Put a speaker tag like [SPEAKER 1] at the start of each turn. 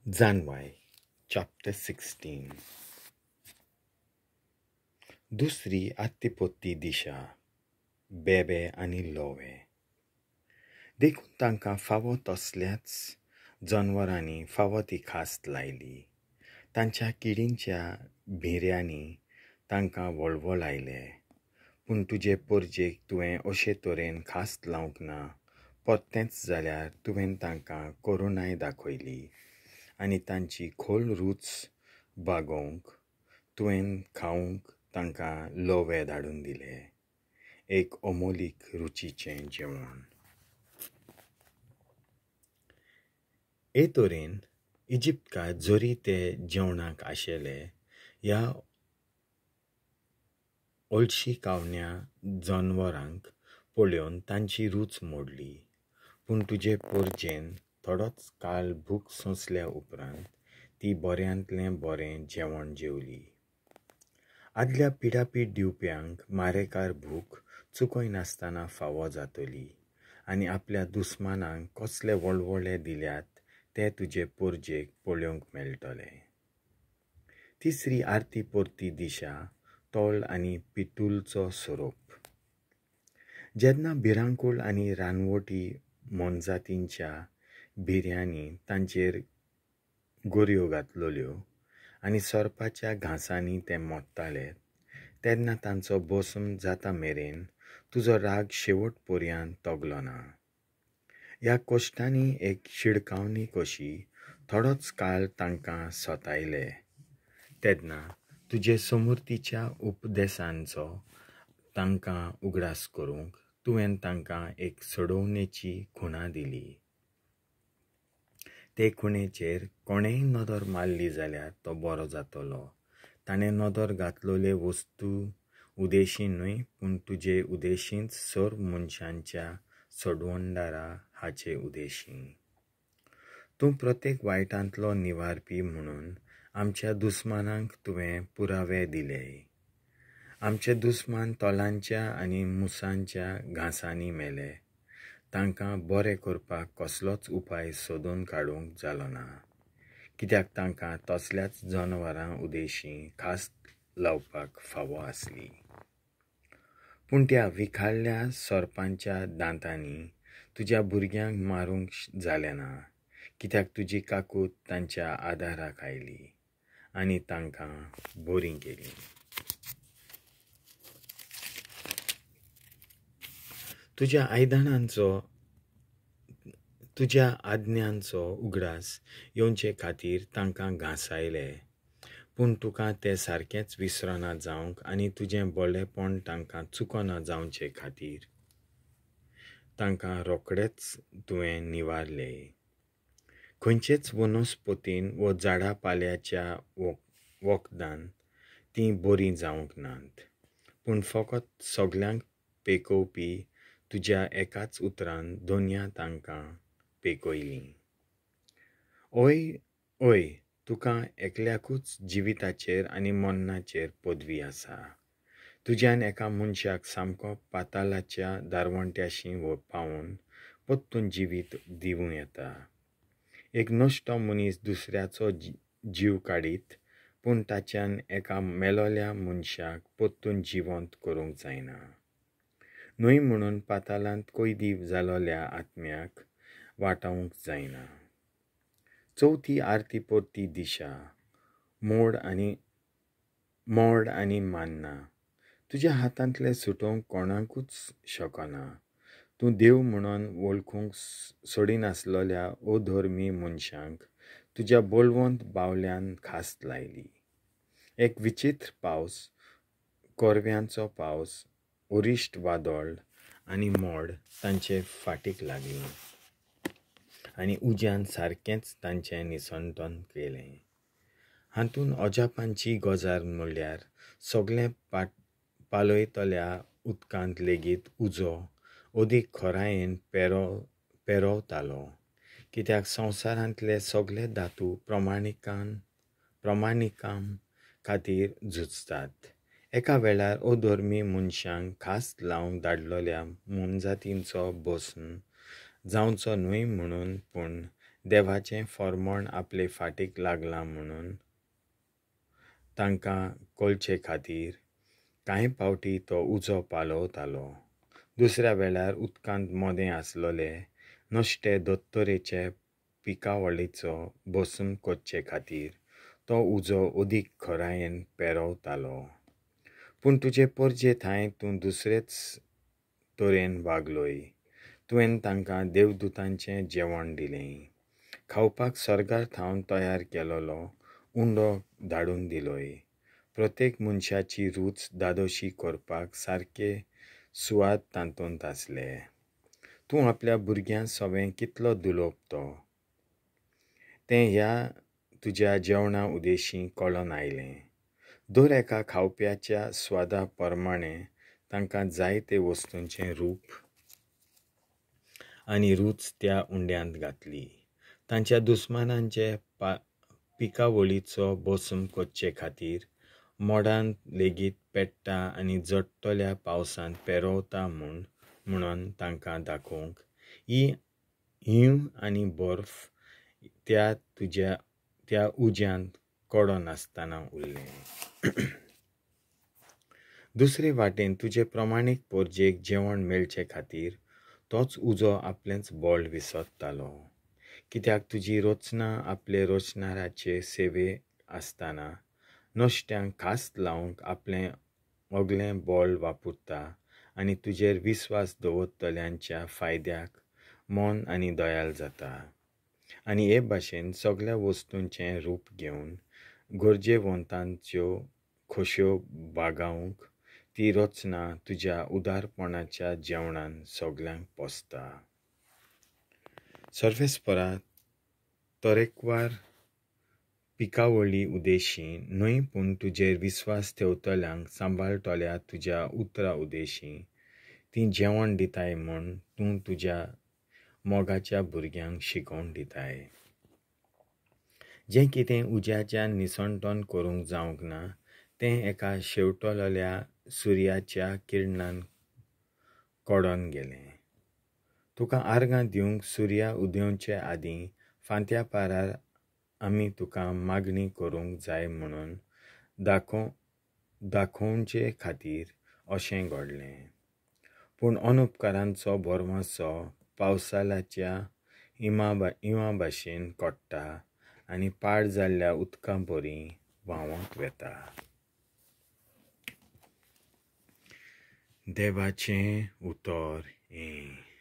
[SPEAKER 1] जानवाय chapter 16. दुसरी आत्तिपोत्ती दिशा बेबे आनी लोवे. देखून तांकां फावो तसल्याच जनवरांनी फावो ती खास्त लायली. तांच्या किडींच्या भिऱ्यांनी तांकां वळवळायले. पूण तुजे पोरजेक तुवें अशे तरेन खास्त लावंक ना, परतेंच जाल्यार तुवें तांकां करुणाय दाखयली आनी तांची खोल रूच बागोवंक तुवें खावंक तांकां लोवे धाडून दिले, एक अमोलीक रुचीचें जेवण. हे तरेन इजिप्तकार जरी ते जेवणाक आशिल्ले ह्या ओळशिकावण्या जनवरांक पळोवन तांची रूच मोडली. पूण तुजे पोरजेन थोडोच काळ भूक सोंसल्या उपरांत ती बऱ्यांतलें बरें जेवण जेवली. आदल्या पिडापीड दिवप्यांक मारेकार भूक चुकयनासतना फावो जातली आनी आपल्या दुस्मानांक कसले वळवळे दिल्यात ते तुजे पोरजेक पळोवंक मेळटले. तिसरी आरती परती दिशा तोल आनी पितूलचो सोरोप. जेन्ना भिरांकूळ आनी रानवटी मोनजातींच्या भिऱ्यांनी तांचेर गोरयो घातलेल्यो आनी सोरपाच्या घांसांनी ते मोडटाले, तेन्ना तांचो भस्म जाता मेरेन तुजो राग शेवट पर्यंत तगलो ना. ह्या कश्टांनी एक शिडकावणी कशी थोडोच काळ तांकां सतायले. तेन्ना तुजे समृद्धीच्या उपदेसांचो तांकां उगडास करूंक तुवें तांकां एक सोडोवणेची खुणा दिली. ते खुणेचेर कोणेंय नदर मारली जाल्यार तो बरो जातलो. ताणें नदर घातलेले वस्तू उदेशी न्हय, पूण तुजे उदेशींच सर्व मनशांच्या सोडवणदारा हाचे उदेशी. तूं प्रत्येक वायटांतलो निवारपी म्हणून आमच्या दुस्मानांक तुवें पुरावे दिले. आमचे दुस्मान तोलांच्या आनी मुसांच्या घांसांनी मेले. तांकां बरें करपाक कसलोच उपाय सोदून काडूंक जालो ना, कित्याक तांकां तसल्याच जनावरां उदेशी खास लावपाक फावो आसली. पूण त्या विखाळ्या सोरपांच्या दांतांनी तुज्या भुरग्यांक मारूंक जालें ना, कित्याक तुजी काकूत तांच्या आदाराक आयली आनी तांकां बरीं केलीं. तुज्या आयदनांचो तुज्या आज्ञांचो उगडास येवचे खातीर तांकां घांसायले. पूण तुका ते सारकेंच विसरना जावंक आनी तुजें बरेपण तांकां चुकना जावचे खातीर तांकां रोखडेच तुवें निवारले. खंयचेच वनस्पतीन वो झाडा पाल्याच्या वखदान तीं बरीं जावंक नात, पूण फकत सगल्यांक पेकोवपी तुज्या एकाच उतरान दोनया तांकां पेकयलीं. ओय ओय, तुका एकल्याकूच जिविताचेर आनी मरणाचेर पदवी आसा. तुज्यान एका मनशाक सामको पातालाच्या दारवंट्याशी पावून परतून जिवीत दिवं येता. एक नश्टो मनीस दुसऱ्याचो जीव काडीत, पूण ताच्यान एका मेलोल्या मनशाक परतून जिवंत करूंक जायना. न्हय म्हणून पातालांत कैदी जालोल्या आत्म्याक वाटावंक जायना. चवथी आरती परती दिशा मोड आनी मानना. तुज्या हातांतलें सुटोवंक कोणाकूच शकना. तूं देव म्हणून वळखूंक सोडिनासलेल्या अधर्मी मनशांक तुज्या बळवंत बावल्यान खास्त लायली. एक विचित्र पावस, कोरव्यांचो पावस, अरिश्ट वादळ आनी मोड तांचे फाटीक लागली आनी उज्यान सारकेंच तांचें निसंतन केलें. हातूंत अजापांची गजाल म्हणल्यार सगळें पालयतल्या उदकांत लेगीत उजो अदीक खोरायेन पेरोवतालो, कित्याक संवसारांतले सगळे धातू प्रमाणिकाम खातीर झुजतात. एका वेळार अधर्मी मनशांक खास लावंक धाडलेल्या मोनजातींचो भस्म जावचो न्हय म्हणून, पूण देवाचें फॉर्मण आपले फाटीक लागलां म्हणून तांकां कळचे खातीर कांय पावटी तो उजो पालवतालो. दुसऱ्या वेळार उदकांत मोदें आसलोले नश्टे दोत्तोरेचे पिकावळीचो बसून करचे खातीर तो उजो अदीक खरायेन पेरवतालो. पूण तुजे परजे थांय तूं दुसरेच तरेन वागलोय. तुवें तांकां देवदूतांचें जेवण दिलें, खावपाक सर्गार थावन तयार केलोलो उंडो धाडून दिलोय. प्रत्येक मनशाची रूच दादोशी करपाक सारके सुवाद तातूंत आसले. तूं आपल्या भुरग्यां सवें कितलो दुलोप तो तें ह्या तुज्या जेवणा उदेशीं कळोन आयलें. दर एका खावप्याच्या स्वादा प्रमाणें तांकां जायते वस्तूंचें रूप आनी रूच त्या उंड्यांत घातली. तांच्या दुस्मानांचे पिकावळीचो बसून करचे खातीर मोडांत लेगीत पेट्टा आनी जडटल्या पावसांत पेरवता म्हणून तांकां दाखोवंक ही हींव आनी बर्फ त्या तुज्या त्या उज्यांत कडनासतना उरलें. दुसरे वाटेन तुजे प्रमाणीक पोरजेक जेवण मेळचे खातीर तोच उजो आपलेंच बळ विसरतालो. कित्याक तुजी रचना आपले रचणाराचे सेवे आसतना नश्ट्यांक खास लावंक आपलें अगलें बळ वापरता आनी तुजेर विस्वास दवरतल्यांच्या फायद्याक मन आनी दयाल जाता. आनी हे भाशेन सगळ्या वस्तूंचें रूप घेवन गरजेवंतांच्यो खोश्यो बागावंक ती रचना तुज्या उदारपणाच्या जेवणान सगल्यांक पोसता. सर्वेस्परा तरेकवार पिकावळी उदेशी न्हय पूण तुजेर विस्वास ठेवतल्यांक सांबाळटल्या तुज्या उतरा उदेशी ती जेवण दिताय म्हूण तूं तुज्या मोगाच्या भुरग्यांक शिकोवन दिताय. जें कितें उज्याच्या निसणटन करूंक जावंक ना तें एका शेवटलेल्या सुर्याच्या किरणान कडोन गेलें. तुका आर्गां दिवंक सुर्या उदेवचे आदीं फांत्या पारार आमी तुका मागणी करूंक जाय म्हणून दाखोवचे खातीर अशें घडलें. पूण अनुपकारांचो भरमासो पावसाळ्याच्या हिमा भाशेन कोट्टा आनी पाड जाल्ल्या उदकां परी व्हांवत वेता. देवाचें उतर हें.